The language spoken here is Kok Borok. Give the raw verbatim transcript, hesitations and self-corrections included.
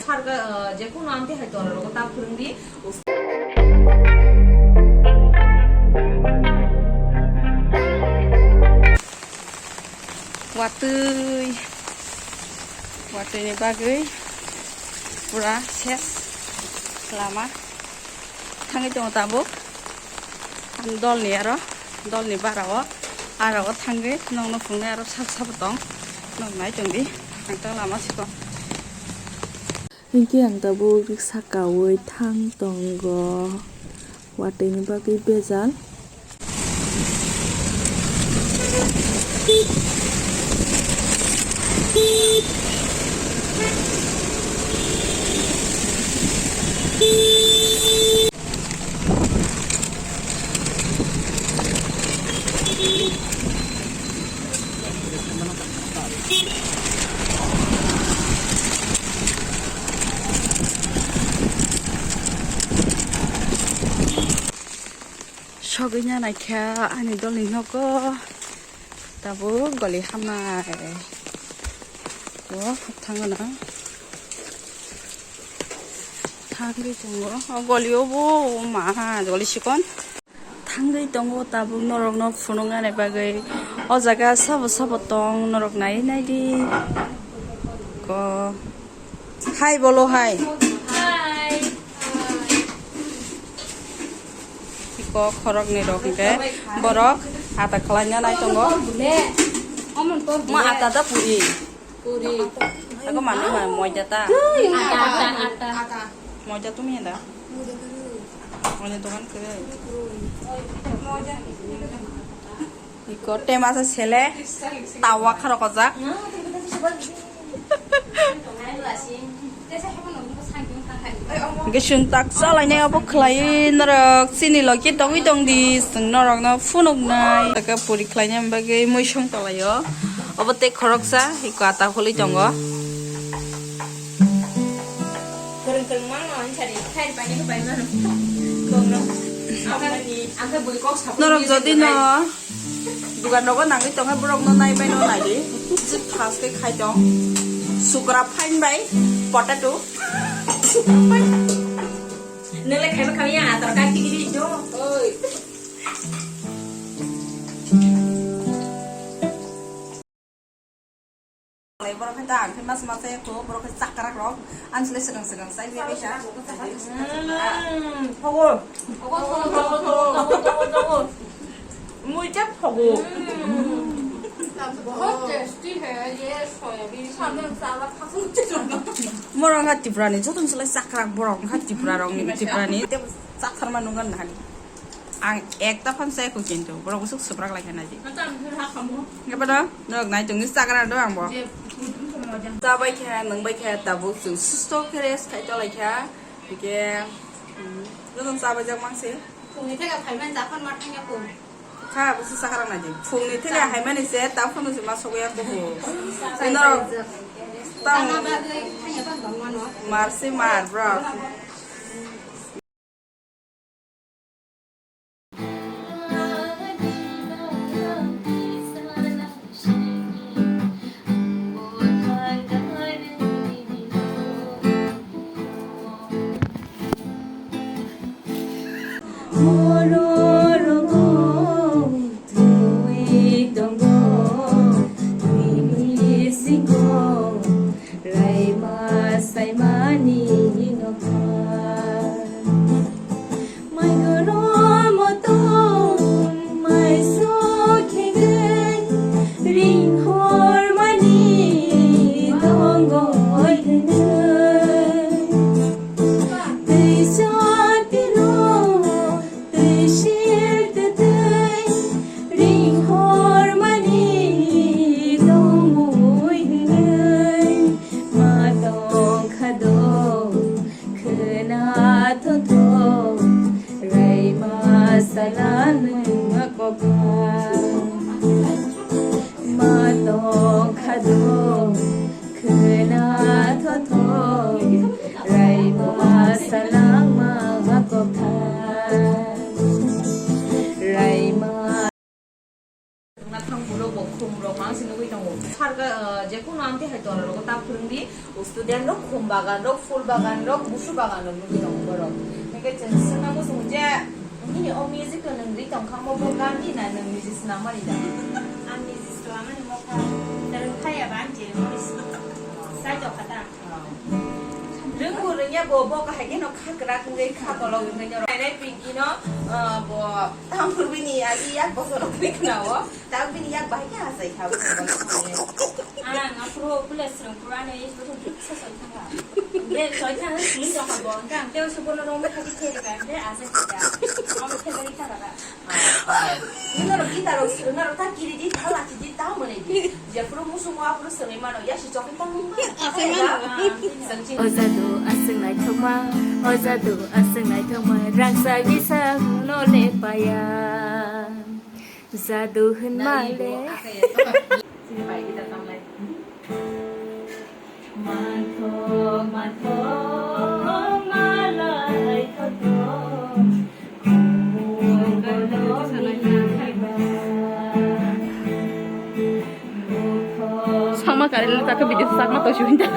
Sarga, ah, je kuno amte hai tongo rogo ta phwrwng di. Watwi, watwini bagwi pura ses lama thangwi tongo tabuk. Ang dolni aro, dolni barao, arao thangwi nokno phunuknai aro sabo sabo tong. Nok nai tongdi, ang tang lama sikon. Hinkhe ang tabuk sakaui thang tongo, watwini bagwi bejal. Sogwi nanaikha ani dolni nogo. Tabuk goli hamnai. O, thangna. Thangwi tongo. O goli obo, o ma, goli sikon. Thangwi tongo tabuk norokno phunuknani bagwi. O jaga sabo sabo tong norok nai naidi. Ko. Hai bolo hai. Hai. Iko khoroknwi rok hwnkhe borok ata khlaina nai tongo. Ma ata da puri. Puri. Ako manu ma moida ta. Ata, ata, ata. Moida tumi da. Moida dokan khe. Iko tema sa sele tawa kharo kojak. Gisung tak salainai obo khlai norok chini logi tongwi tongdi chwng norokno phunuknai. Taka puri khlaina bagwi muisung tolaio. Obo tei khoroksa iko ata holi tongo. Kwrwng kwrwng mangno ansari khair pani khe pai mano. Bongno. Ang khe bui kok sabu. Norok jodi no dugan rogo nangwi tongkha borok no nai bai no nai di. Jik fast khe khai tong. Sukra fine bai potato. Nele khai ba khai ya atar ka kiri do. Oi. Borok khe ta ang khe mas mas ya ko borok khe chakrak rok ang sile segang segang sai bi bisa. Hmm, thogo. Thogo, thogo, thogo, thogo, thogo, thogo, thogo. Mui chap thogo. बहुत टेस्टी है ये सोयाबीन। सामने साला खा सकते हो। Borok kha Tripura ni joto sile chakrak borok kha Tripura rok ni Tripura ni. Te chakthar ma nungan nani. Ang ekta phan sai ko kintu borok usuk subrak lai khana ji. Mata ang khe ha khamu. Ngapano norok nai tongni chagra do ang bo. Je, budum khe moja. Chabai kha, nungbai kha, tabuk chwng susto khe rest khai tolai kha. Hike, hmm, joto chabai jak mang se. Phungni thega phaiman japan ma thangya ko. Kha, busu chagra nai ji. Phungni thega haimani se, ta phano se ma sogya ko bo. Norok tang. Tama bagwi thangya ban bang mano. Mar se mar, bro. Borok rok twi tongo, twi bisingo. Laima saimani nokha. Maigoro motom maiso khegwi ringhormani tongoi hwnwi. Twi chantino twi sil twtwi ringhormani tongmui hwnwi ma tongkha do khwna thotho raima sala nwng ma kokha. Ma tongkha do khwna thotho raima salangma kokha. Raima. Nathang bulok bo khum rok mang si nugui tongo. Sarga, ah, je kuno amte hai tora rogo ta Phwrwngdi, student rok khum bagan rok, phul bagan rok, busu bagan rok nugwi tongo borok. Hingke chwng swngna muchungo je, nini o music no nwng ri tongkha, omo bo gan ni na nwng music swnamani da? Ang music swnamani mokha, nwng khaya ba ang je mori si. Sai tongkha ta. Rwngbo rwngya bo, bo kahai kheno kha kwrak wngwi kha kolok wngwi norok. Nainai Pinky no, ah, bo tamkhurwini agi yak bosor wngwi khna o. Tabuk bini yak bahai khe asai kha bwskango. Ang aphuru kule swrwng phuru ano age bwswk kisa soi thangkha. Hwnkhe soi thangkhe sini tongkha bo. Hwnkhe ang tei usu bono romwi kha khe theri kha hwnkhe asai kha. Omo khe bagwi thangkha da. Nini norok guitar rok swrwng norok ta kiri di, ta lachi di, ta mwnwi di. Jephuru musumo aphuru swrwngwi mano, yasi chokwi tangwi mano. Asai mano. O jadu aswk naithokma, o jadu aswk naithokma, rangchak bisa no le paya. Jadu hwnma le. Sama kare le taka bidi sakma to shuinda.